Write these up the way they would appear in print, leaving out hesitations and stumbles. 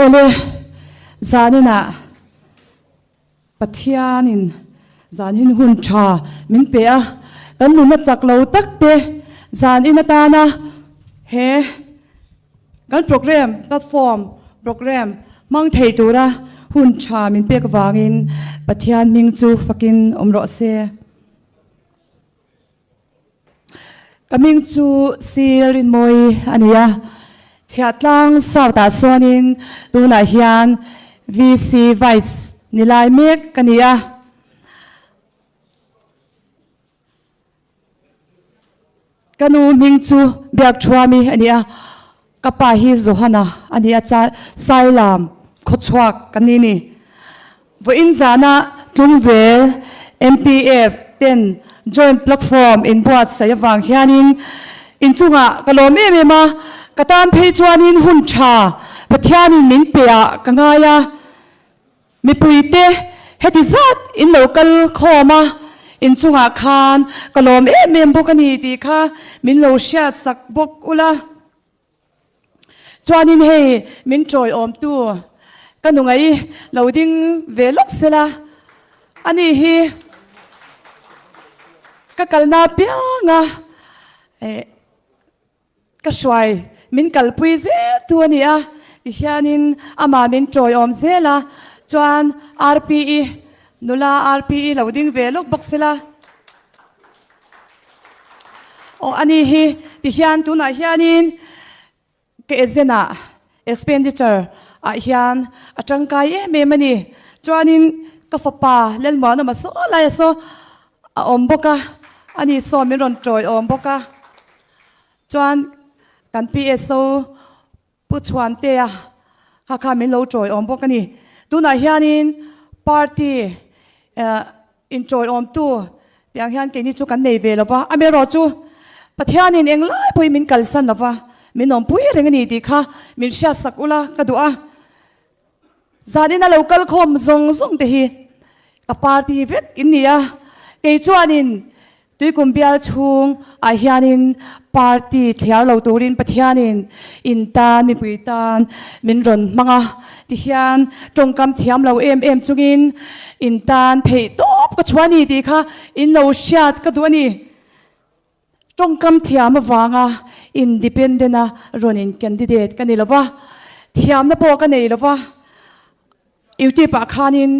Awle, zaninah Pathianin zanin hun tha min pe a, kan nunna chak lo tak te zanin atana he kan program, platform program hmang thei tura hun tha min pek avangin Pathian hming chu fakin awm rawh se. Ka hming chu Sir Rinmawi a ni a, Chhiahtlang South ah sawn tunah hian VC Vice ni lai mek ka ni a. Ka nu hming chu Biakthuami a ni a, ka pa hi Johana a ni a, Sailam khawchhuak ka ni ni. Vawiin zana Tlungvel MPF ten Joint Platform inbuatsaih avang hianin inchungah ka lawm em em a, ka tan phei chuanin hun tha Pathianin min pe ah ka ngai a. Mipuite heti zat in lo kal khawm a, inchungah khan ka lawm em em bawk a ni tih kha min lo hriat sak bawk ula. Chuanin hei min tawiawmtu ka nungaih lo ding ve lawk sela, ani hi ka kalna apianga eh ka hruai min kalpui zel tu a ni a, tihianin amah min tawiawm zel a, chuan RPE nula RPE lo ding ve lawk bawk sela. Aw a ni hi tihian tunah hianin ka agent ah expenditure ah hian a tangkai em em a ni. Chuanin ka fapa Lalmuanawma saw lai a saw a awm bawk a, ani saw min rawn tawi awm bawk a. Chuan kan PSO Pu Chhuantea kha kha min lo tawi awm bawk a ni. Tunah hianin party intawi awmtu tiang hian keini chu kan nei ve lo va, amaherawhchu Pathianin englai pawhin min kalsan lo va, min awmpui reng a ni tih kha min hriatsak ula ka duh a. Zanin a lo kal khawm zawng zawng te hi ka party vek in ni a, kei chuanin Tuikum bial chhung ah hianin party thliar lo turin Pathianin in tan mipui tan min rawn hmang a, tihian tawngkam thiam lo em em chungin in tan theih tawp ka chhuah a ni tih kha in lo hriat ka duh a ni. Tawngkam thiam avanga independent a rawn in candidate ka ni lo va, thiamna pawh ka nei lo va, YouTube ah khanin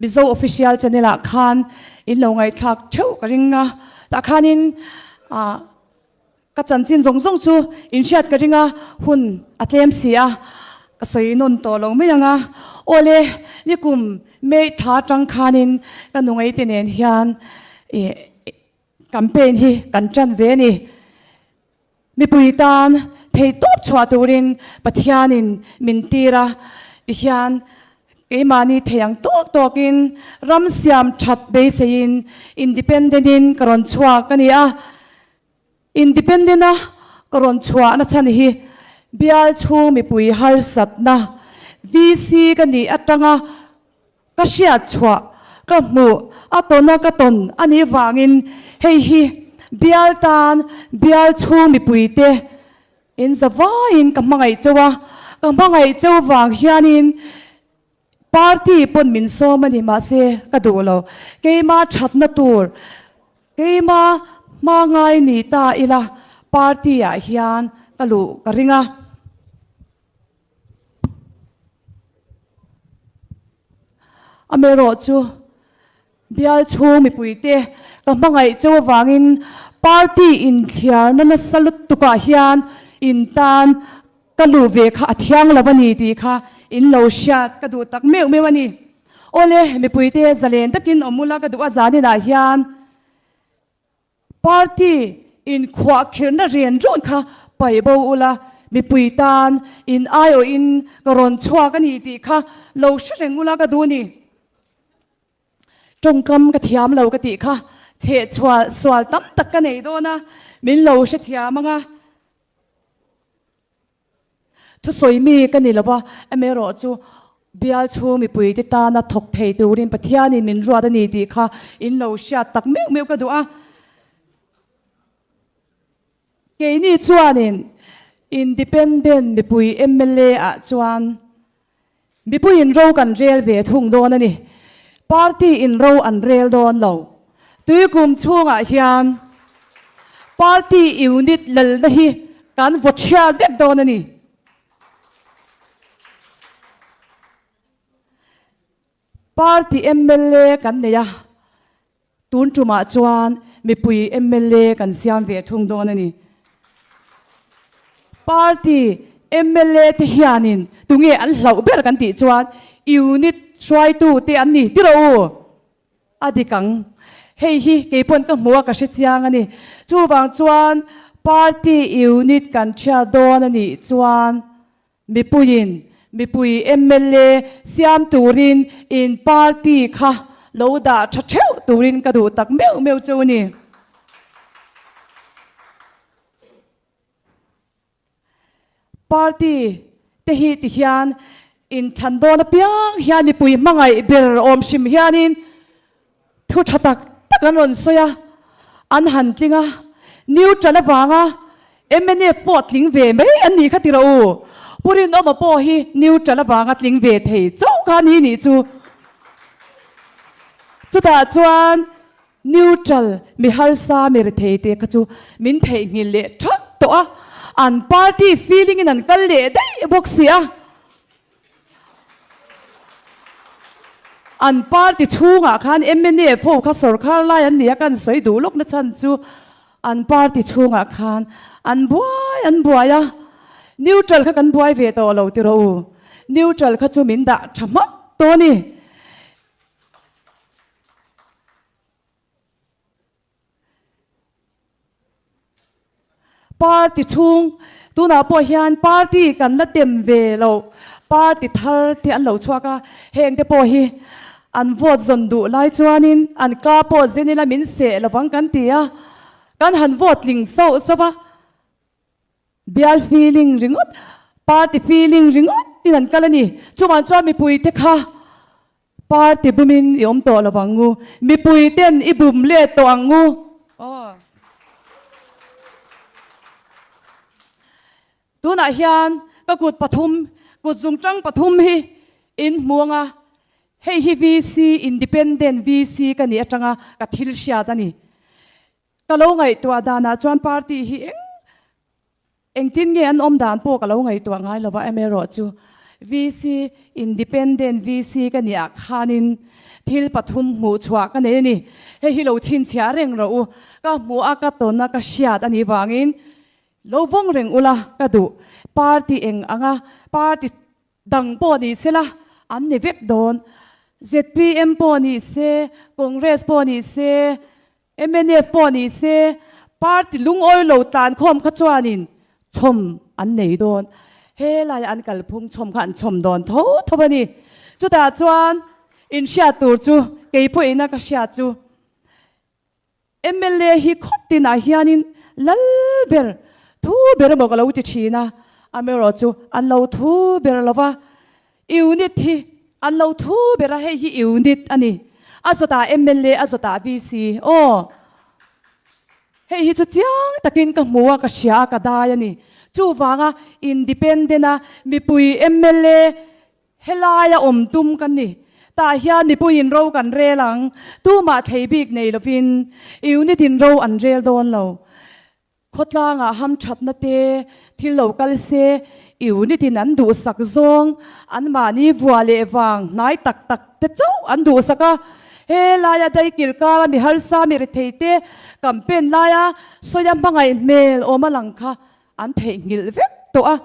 Mizo Official channel ah khan in lo ngaihthlak theuh ka ring a, tah khanin ah ka chanchin zawng zawng chu in hriat ka ring a, hun a tlem si a, ka sawi nawn tawh lo mai ang a. Awle, nikum May tha atang khanin ka nungaite nen hian ih campaign hi kan tan ve a ni. Mipui tan thei tawp chhuah turin Pathianin min tir a, tihian keimahni thei ang tawk tawkin ram siam that beiseiin independent-in ka rawn chhuak a ni a. Independent-a ka rawn chhuahna chhan hi bial chhung mipui harsatna VC ka nih atanga Ka hriat chhuah, ka hmuh, a tawna ka tawn a nih vangin hei hi bial tan bial chhung mipuite in zavaiin ka hmangaih cheu a, ka hmangaih cheu vang hianin party pawn min sawm a ni mahse ka duh lo, keima thatna tur, keima hma ngai ni ta ila party ah hian ka luh ka ring a. Amaherawh chu bial chhung mipuite ka hmangaih cheu avangin party inthliarna nasa lutukah hian in tan ka luh ve kha a thiang lo a ni tih kha in lo hriat ka duh tak meuh meuh a ni. Awle, mipuite zalen takin awm ula ka duh a zaninah hian. Party inkhuahkhirhna rian rawn kha paih bo ula, mipui tan in aiawhin ka rawn chhuak a ni tih kha lo hre reng ula ka duh a ni. Tawngkam ka thiam lo ka tih kha chhehchhuah sual tam tak ka nei dawn a, min lo hrethiam ang a. Thusawi mi ka ni lo va, amaherawh chu bial chhung mipuite tana thawk thei turin Pathianin min ruat a ni tih kha in lo hriat tak meuh meuh ka duh a. Keini chuanin Independent mipui mla ah chuan mipuiin ro kan rel ve thung dawn a ni. Party in ro an rel dawn lo. Tuikum chhungah hian party unit lalna hi kan vaw chhiat vek dawn a ni. Party mla kan nei a, tun tumah chuan mipui mla kan siam ve thung dawn a ni. Party mla te hianin tunge an hlauh ber kan tih chuan unit hruaitu te an ni tiraw u? A dik ang. Hei hi kei pawn ka hmu a ka hre chiang a ni. Chuvang chuan party unit kan thiat dawn a nih chuan Mipuiin mipui mla siam turin in party kha lo dah tha theuh turin ka duh tak meuh meuh chu a ni. Party te hi ti hian inthlan dawn apiang hian mipui hmangaih ber awm hrim hianin Thu tha tak tak an rawn sawi a, an han tling a, neutral avanga mnf pawh tling ve mai an nih kha ti rawh u. Pu Rinawma pawh hi neutral avanga tling ve thei chauh kha a ni nih chu. Chutah chuan neutral mi harsa mi rethei te kha chu min theihnghilh leh thak tawh a, an party feeling in an kal leh daih bawk si a. An party chhungah khan mnf ho kha sorkar lai an ni a, kan sawi duh lawk na chhan chu an party chhungah khan an buai an buai a, neutral kha kan buai ve tawh lo ti rawh u, neutral kha chu min dah tha hmak tawh a ni. Party chhung, tunah pawh hian party kan la tem ve lo, party thar te an lo chhuak a, heng te pawh hi an vote zawn duh lai chuanin an ka pawh zen ila min seh lovang kan ti a, kan han vote tling sauh sauh va, bial feeling ringawt, party feeling ringawt in an kal a ni. Chuvang chuan mipui te kha Party bumin i awm tawh lo ang u. Mipui ten i bum let tawh ang u. Aw. Tunah hian ka kut pathum, kut zungtang pathum hi in hmu ang a. Hei hi VC, Independent VC ka nih atanga ka thil hriat a ni. Ka lo ngaihtuah danah chuan party hi eng Engtin nge an awm dan pawh ka lo ngaihtuah ngai lo va, emerawh chu VC, Independent VC ka nih ah khanin thil pathum hmuh chhuah ka nei a ni. Hei hi lo chhinchhiah reng rawh u, ka hmuh a ka tawn a ka hriat a nih vangin lo vawng reng ula ka duh. Party eng anga party dang pawh ni sela an ni vek dawn. Zpm pawh ni se, Congress pawh ni se, Mnf pawh ni se, party lungawi lo tlankhawm kha chuanin chhawm an nei dawn. Helaia an kalphung chhawm kha an chhawm dawn tho tho a ni. Chutah chuan inhriat tur chu kei pawhin a ka hriat chu mla hi khawp tinah hianin lal ber thu ber emaw ka lo ti thin a, amaherawhchu an lo thu ber lo va. Unit hi an lo thu ber a, hei hi unit a ni. A zawtah mla, a zawtah VC. Aw, hei hi chu chiang takin ka hmu a, ka hria a, ka dai a ni. Chuvanga independent a mipui mla helaia awm tum kan ni. Tah hian mipuiin ro kan rel ang, tumah thlei bik nei lovin unit in ro an rel dawn lo. Khawtlangah hamthatna te thil lo kal se, unit in an duhsak zawng, anmahni vua leh vang hnai tak tak te chauh an duhsak a. He laia daikil kara mi harsa mi rethei te campaign laia sawia hmangaih hmel awm a lang kha an theihnghilh vek tawh a.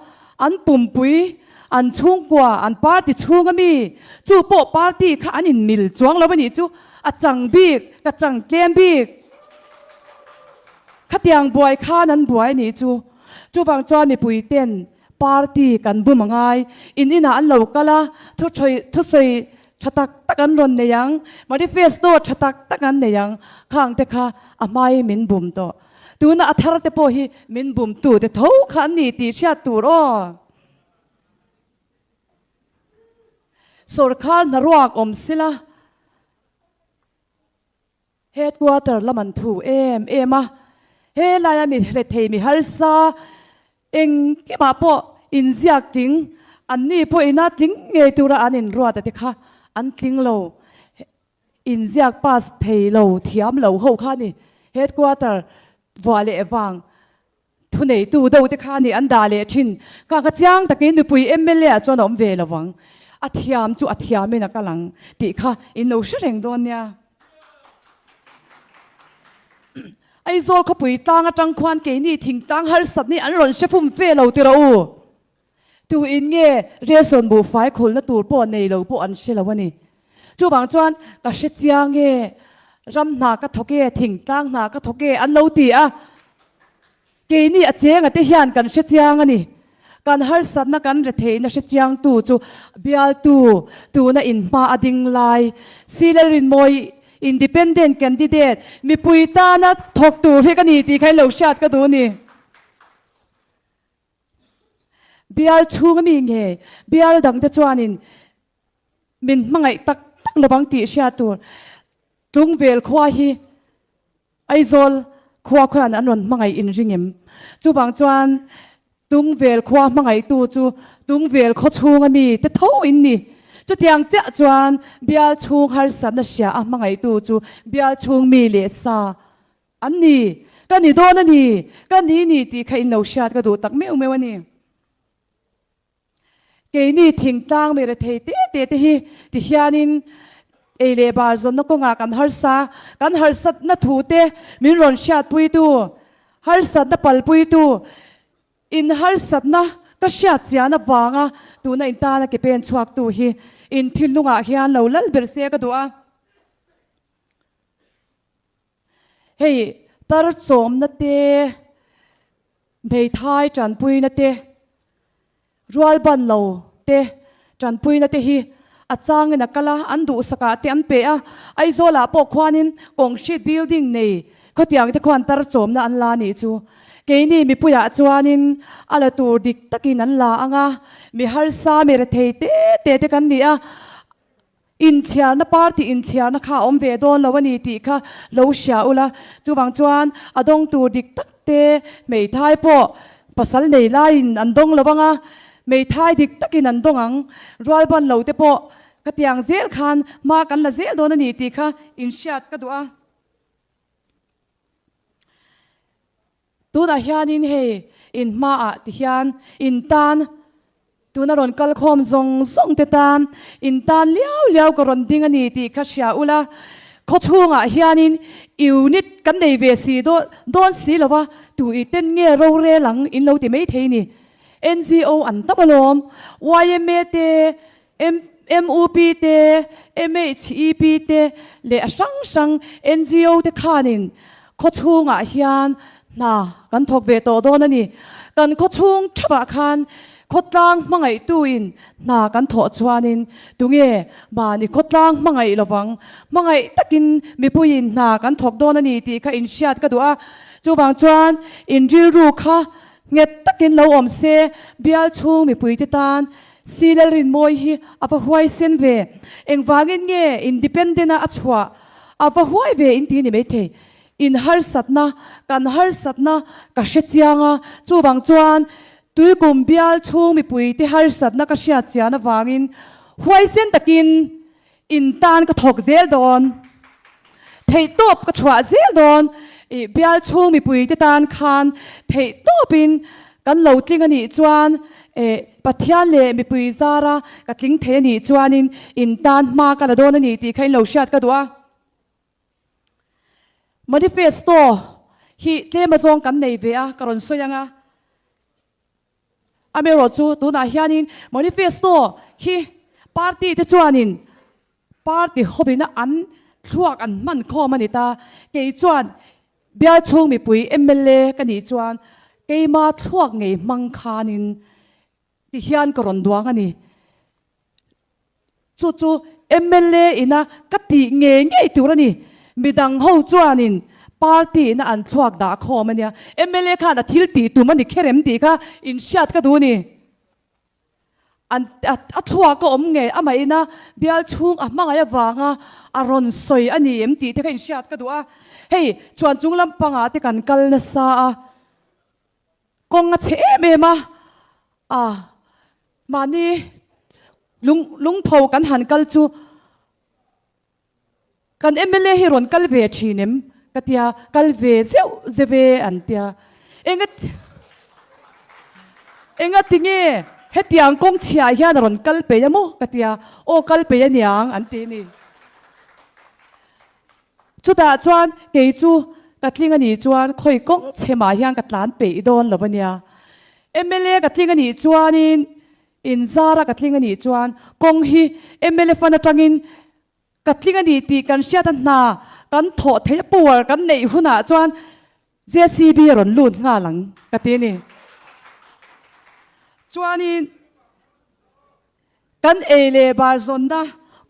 An pumpui, an chhungkua, an party chhunga mi, chu pawh party kha an inmil chuang lo a nih chu, a chang bik, ka chang tlem bik. Khatiang buai khan an buai nih chu. Chuvang chuan mipui ten party kan bum a ngai. In inah an lo kal a, thusawi tha tak tak an rawn nei ang, manifesto tha tak tak an nei ang, khang te kha a hmai min bum tawh. Tuna a thar te pawh hi min bum tu te tho kha an ni tih hriat tur aw. Sawrkhar hnaruak awm sila. Headquarter lam an thu em em a, he laia mi hlethei mi harsa. Engkimah pawh inziak tling, anni pawhin a tling ngei tura an inruat a te kha an tling lo. Inziak pass thei lo thiam lo ho kha ni. Headquarter vuah leh vang thuneitu deuh te kha ni an dah leh thin. Kha kha chiang takin mipui mla ah chuan a awm ve lo ang. A thiam chu a thiamin a kal ang tih kha in lo hre reng dawn nia. Aizawl khawpui tlang atang khuan keini thingtlang harsat ni an rawn hre fum fe lo ti rawh u. Tu in nge ration buhfai khulna tur pawh nei lo pawh an hre lo a ni. Chuvang chuan ka hre chiang e, ram hna ka thawk e, thingtlang hna ka thawk e an lo ti a. Keini a chenga te hian kan hre chiang a ni. Kan harsatna kan retheihna hre chiangtu chu bialtu tuna inhma a ding lai Silalrinmawi Independent candidate mipui tana thawk tur hi ka ni tih kha in lo hriat ka duh a ni. Bial chhunga mi nge bial dangte chuanin min hmangaih tak tak lovang tih hriat tur Tlungvel khua hi Aizawl khua khuan an rawn hmangaih inring em? Chuvang chuan Tungvel khua hmangaihtu chu Tungvel khaw chhunga mi te tho in ni. Chutiang chiah chuan bial chhung harsatna hria a hmangaihtu chu bial chhung mi leh sa an ni. Ka ni dawn a ni, ka ni ni tih kha in lo hriat ka duh tak meuh meuh a ni. Keini thingtlang mi rethei te te te hi ti hianin ei leh bar zawnna kawngah kan harsa, kan harsatna thu te min rawn hriatpuitu, harsatna palpuitu, in harsatna ka hriat chian avanga tuna in tana ke pen chhuaktu hi in thinlungah hian lo lal ber se ka duh a. Hei tar chawmna te, hmeithai tanpuina te, rual ban lo te tanpuina te hi a changin a kal a, an duhsakah te an pe a. Aizawlah pawh khuanin concrete building nei khawtiang te khuan tar chawmna an la nih chu. Keini mipuiah chuanin a la tur dik takin an la ang a, mi harsa mi rethei te te te kan ni a. Inthiarna party inthiarna kha a awm ve dawn lo a ni tih kha lo hria ula, chuvang chuan a dawng tur dik tak te hmeithai pawh pasal nei laiin an dawng lo ang a, hmeithai dik takin an dawng ang, rualban lo te pawh khatiang zel khan hma kan la zel dawn a ni tih kha inhriat ka duh a. Tunah hianin hei in hmaah ti hian in tan tuna rawn kal khawm zawng zawng te tan in tan liau liau ka rawn ding a ni tih kha hria ula, khaw chhungah hianin unit kan nei ve si dawn si lo va, tu i ten nge rorel ang in lo ti mai thei ni. NGO an tam alawm, yma te, MUP te, MHEP te leh a hrang hrang NGO te khanin khaw chhungah hian hna kan thawk ve tawh dawn a ni. Kan khaw chhung thapah khan khawtlang hmangaihtuin hna kan thawh chuanin tunge mahni khawtlang hmangaih lovang, hmangaih takin mipuiin hna kan thawk dawn a ni tih kha inhriat ka duh a. Chuvang chuan in rilru kha nghet takin lo awm se, bial chhung mipuite tan Silalrinmawi hi a va huai sen ve. Engvangin nge independent a a chhuah a va huai ve in ti ni maithei. In harsatna, kan harsatna ka hre chiang a, chuvang chuan Tuikum bial chhung mipuite harsatna ka hriat chian avangin huaisen takin In tan ka thawk zel dawn, theihtawp ka chhuah zel dawn, i bial chhung mipui te tan khan theihtawpin kan lo tling a nih chuan eh Pathian leh mipui zara ka tling thei a nih chuanin in tan hma ka la dawn a ni tih kha in lo hriat ka duh a. Manifesto hi tlem azawng kan nei ve a, ka rawn sawi ang a. Amaherawhchu tunah hianin manifesto hi party te chuanin party hovina an thluak an hman khawm a ni ta. Kei chuan bial chhung mipui mla ka nih chuan keima thluak ngei hmang khanin tihian ka rawn duang a ni. Chu chu mla ina ka tih ngei ngei tur a ni. Midang ho chuanin party ina an thluak dah khawm a nia. Mla khan a thil tih tum a ni kher em tih kha inhriat ka duh a ni. An a thluak a awm ngei amah ina bial chhung a hmangaih avanga a rawn sawi a ni em tih te kha inhriat ka duh a. Hei chuan chung lampangah te kan kal nasa a. Kawng a chhe em em a, a mahni lung lungpho kan han kal chu kan mla hi rawn kal ve thin em ka tia, kal ve zeuh zeuh e an tia. Enga enga tinge hetiang kawng chhiah hian a rawn kal peih a maw ka tia, aw kal peih aniang an ti a ni. Chutah chuan kei chu ka tling a nih chuan khawi kawng chhe mah hian ka tlan peih dawn lo a nia. Mla ka tling a nih chuanin inzara ka tling a nih chuan kawng hi mla fund atangin ka tling a nih tih kan hriat a hna kan thawh theih a power kan neih hunah chuan JCB a rawn lut nghal ang ka ti a ni. Chuanin. Kan ei leh bar zawnna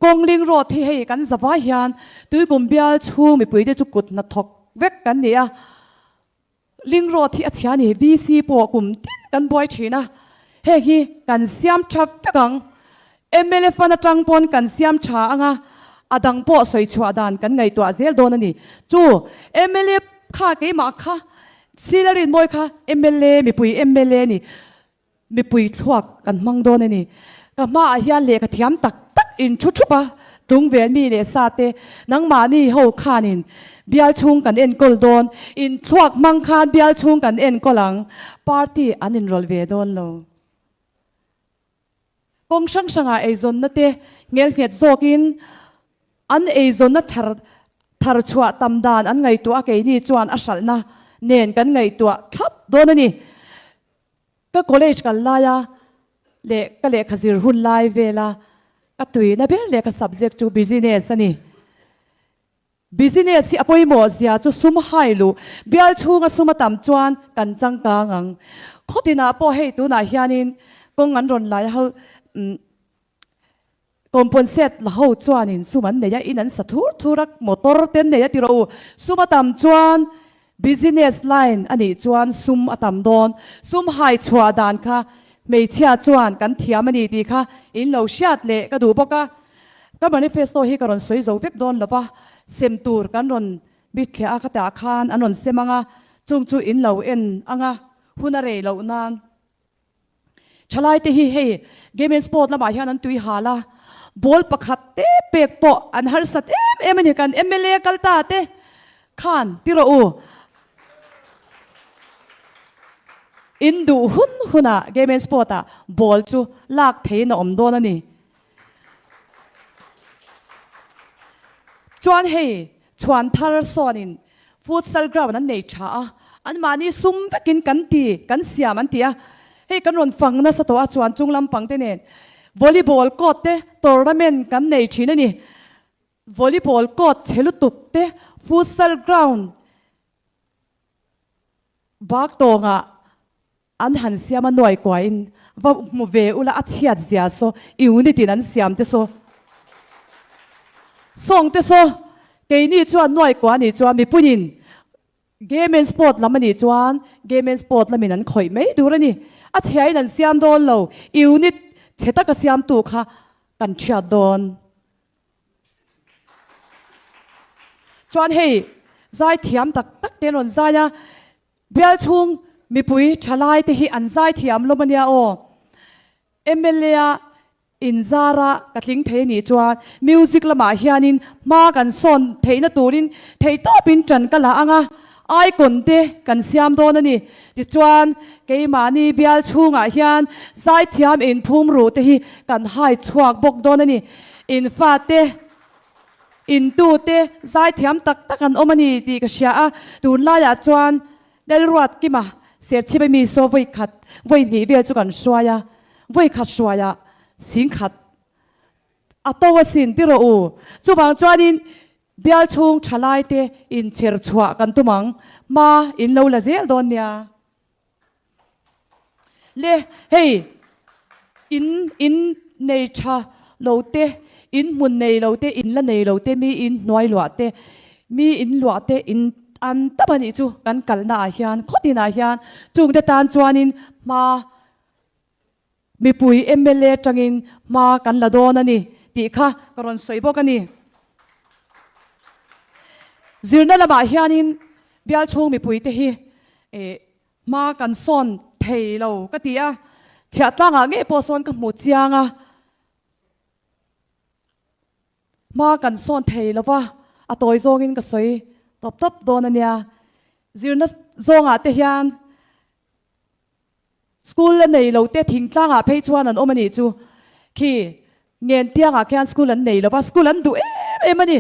kawng ling road hi hei kan zavai hian Tuikum bial chhung mipuite chu kut hnathawk vek kan ni a, ling road hi a chhia a ni, VC pawh kum tin kan buai thin a, heng hi kan siam tha vek ang, mla fund atang pawn kan siam tha ang a, a dang pawh sawi chhuah dan kan ngaihtuah zel dawn a ni. Chu mla kha keimah kha Silarin mawi kha mla mipui mla a ni. Mipui thluak kan hmang dawn a ni. Ka hmaah hian lehkha thiam tak tak in thu thup a, tung vel mi leh sa te, nangmahni ho khanin bial chhung kan enkawl dawn, in thluak hmang khan bial chhung kan enkawl ang, party an inrawlh ve dawn lo. Kawng hrang hrangah eizawnna te ngelnghet zawkin an eizawnna thar thar chhuah tam dan an ngaihtuah a, keini chuan a hralhna nen kan ngaihtuah thlap dawn a ni. Ka college kal laia leh ka lehkha zir hun lai vela ka tuina ber leh ka subject chu business a ni. Business hi a pawimawh zia chu sum hai luh, bial chhunga sum a tam chuan kan changkang ang. Khawtinah pawh hei tunah hianin kawng an rawn lai ho Componsate la ho chuanin sum an nei a, in an sa thur thur a, motor te an nei a ti rawh u. Sum a tam chuan business line a nih chuan sum a tam dawn. Sum hai chhuah dan kha hmeichhia chuan kan thiam a ni tih kha in lo hriat leh ka duh bawk a. Ka manifesto hi ka rawn sawi zo vek dawn lo va, sem tur kan rawn bithliah a, khatah khan an rawn sem ang a, chung chu in lo en ang a, hun a rei loh nan. Thalai te hi hei game and sport lamah hian an tui hal a, ball pakhat te pek pawh an harsat em em a ni, kan mla kal ta te khan ti rawh u. In duh hun hunah game and sport ah ball chu lak theihin a awm dawn a ni. Chuan hei chhuan thar sawnin futsal ground an nei tha a, anmahni sum vekin kan ti, kan siam an ti a, hei kan rawn fang nasa tawh a chuan chung lampang te nen volleyball court te tournament kan nei thin a ni. Volleyball court chhe lutuk te futsal ground bak tawngah An han siam a nuai kuain va hmu ve ula a chhiat zia saw unit in an siam te saw sawng te saw keini chuan nuai kua anih chuan mipuiin game and sport lam anih chuan game and sport lamin an khawih mai tur a ni a chhiain an siam dawn lo unit chhe taka siamtu kha kan thiat dawn. Chuan hei zai thiam tak tak te an rawn zai a. Bial chhung mipui thalai te hi an zaithiam lawm ania aw. Mla a inzara ka tling thei anih chuan music lamah hianin hma kan sawn theihna turin theihtawpin tan ka la ang a, icon te kan siam dawn a ni. Tichuan keimahni bial chhungah hian zaithiam inphum ruh te hi kan hai chhuak bawk dawn a ni. Infate. Intute zaithiam tak tak an awm a ni tih ka hria a, tunlaiah chuan Lalruat Kima Serchhip ami saw vawi khat, vawi hnih vel chu kan hruai a, vawi khat hruaiah sing khat a to asin ti rawh u. Chuvang chuanin bial chhung thalaite inchher chhuah kan tum ang, hma in lo la zel dawn nia. Le hei in in nei tha lo te, in hmun nei lo te, in la nei lo te, mi in hnuai luah te, mi in luah te in an tam a nih chu kan kalna ah hian khaw tinah hian chungte tan chuanin hma Mipui mla tangin hma kan la dawn a ni tih kha ka rawn sawi bawk a ni. Zirna lamah hianin bial chhung mipuite hi hma kan sawn thei lo ka ti a, chhiahtlangah ngei pawh sawn ka hmu chiang a, hma kan sawn thei lo va, a tawi zawngin ka sawi tawp tawp dawn a nia. Zirna zawngah te hian School la nei lo te thingtlangah phei chuan an awm a nih chu. Khi Ngentiangah khian school an nei lo va, school an duh em em a ni.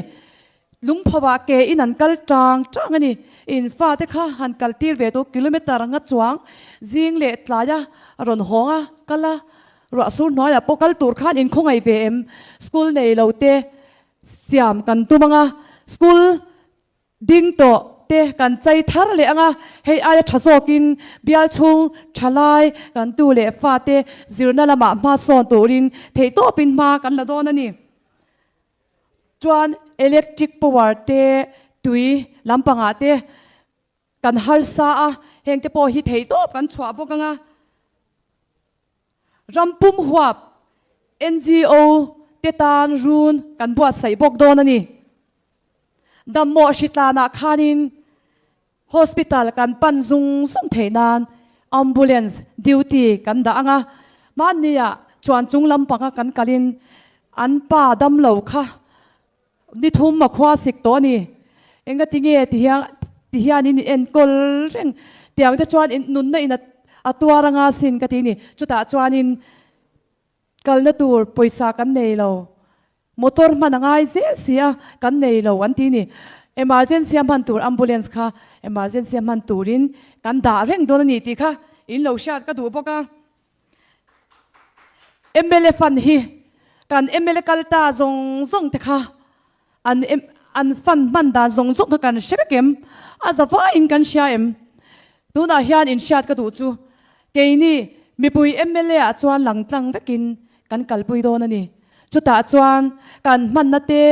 Lungphovah ke in an kal tang tang a ni. In fate kha han kal tir ve tu kilometer nga chuang zing leh tlaia rawn hawng a kal a, ruah sur hnuaiah pawh kal tur khan in khawngaih ve em? School nei lo te siam kan tum ang a, school Ding tawh te kan chei thar leh ang a, hei aia tha zawkin bial chhung tha lai kan tu leh fate zirna lamah hma sawn turin theihtawpin hma kan la dawn a ni. Chuan electric power te tui lampangah te kan harsa a, hengte pawh hi theihtawp kan chhuah bawk ang a. Ram pum huap NGO te tan run kan buatsaih bawk dawn a ni. Dammawh hritlanah khanin hospital kan pan zung zung theih nan ambulance duty kan dah ang a, mahniah chuan chung lampanga kan kalin an pa damlo kha Ni thum a khua sik tawh a ni. Engati nge ti hian ti hian in enkawl reng tiang te chuan in nunna in a tuar anga sin ka ti ni. Chutah chuanin kalna tur pawisa kan nei lo, motor hman a ngai zel si a, kan nei lo an ti ni. Emergency a hman tur ambulance kha emergency a hman turin kan dah reng dawn a ni tih kha in lo hriat ka duh bawk a. Mla fund hi kan mla kal ta zawng zawng te kha an an fund hman dan zawng zawng kha kan hre vek em? A za vaiin kan hria em? Tunah hian inhriat ka duh chu keini mipui mla ah chuan lang tlang vekin kan kalpui dawn a ni. Chutah chuan kan hmanna te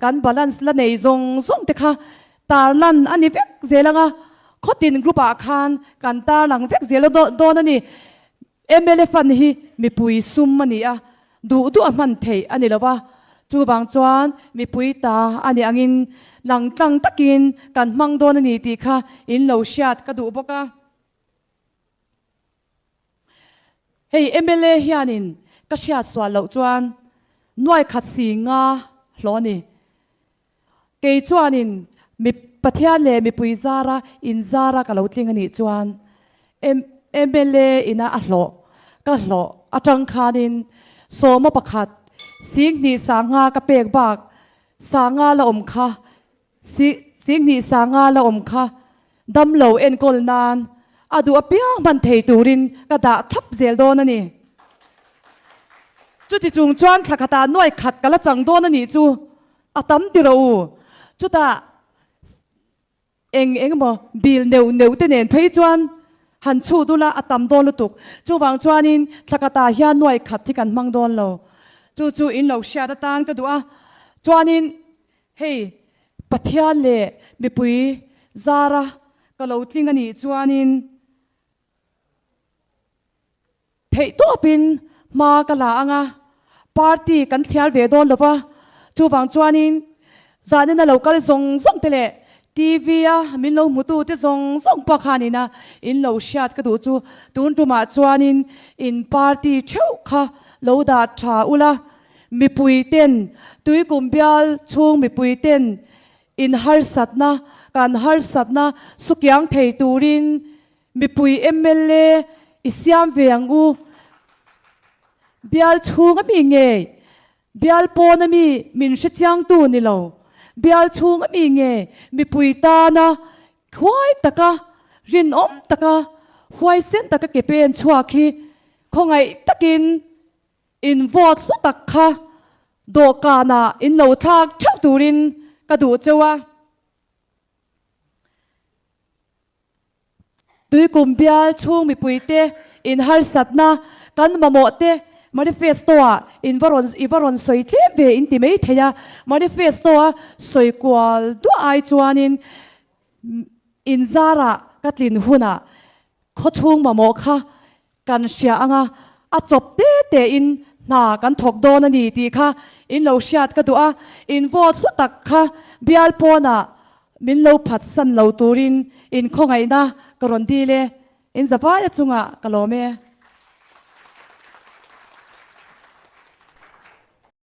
kan balance la nei zawng zawng te kha tarlan a ni vek zel ang a, khawtin group ah khan kan tarlang vek zel dawn a ni. Mla fund hi mipui sum a ni a, duh duh a hman theih a ni lo va, chuvang chuan mipui ta a ni angin langtlang takin kan hmang dawn a ni tih kha in lo hriat ka duh bawk a. Hei mla hianin ka hriat sual loh chuan nuai khat si nga hlawh a ni. Kei chuanin mi Pathian leh mipui zara in zara ka lo tling a nih chuan mla ina a hlawh ka hlawh atang khanin sawma pakhat singhnih sanga ka pek bak sanga la awm kha singhnih sanga la awm kha damlo enkawl nan a duh apiang hman thei turin ka dah thlap zel dawn a ni. Chuti chung chuan thla khatah nuai khat ka la chang dawn a nih chu a tam ti rawh u. Chutah eng eng emaw bil neuh neuh te nen phei chuan han chhut ula a tam dawn lutuk. Chuvang chuanin thla khatah hian nuai khat hi kan hmang dawn lo. Chu chu in lo hriat atan ka duh a. Chuanin hei Pathian leh mipui zara ka lo tling a nih chuanin, Theih tawpin hma ka la ang a, party kan thliar ve dawn lo va, chuvang chuanin zanin a lo kal zawng zawng te leh TV a min lo hmutu te zawng zawng pawh khanin a in lo hriat ka duh chu tun tumah chuanin in party theuh kha lo dah tha ula, mipui ten Tuikum bial chhung mipui ten in harsatna kan harsatna sukiang thei turin Mipui mla i siam ve ang u. Bial chhung a mi ngei, bial pawn a mi min hre chiangtu ni lo. Bial chhung a mi ngei mipui tana khuai taka, rinawm taka, huaisen taka ke pen chhuak hi khawngaih takin in vote hlu tak kha dawhkanah in lo thlak theuh turin ka duh cheu a. Tuikum bial chhung mipuite inharsatna kan mamawh te manifesto-ah in va rawn i va rawn sawi tlem ve in ti mai thei a, manifesto-a sawi kual duah ai chuanin inzarah ka tlin hunah khawchhung mamawh kha Kan hria anga a chawp te te in hna kan thawk dawn a ni tih kha in lo hriat ka duh a, in vote hlu tak kha bial pawnah min lo phatsan lo turin in khawngaihna ka rawn dil e. In zapaia chungah ka lawm e.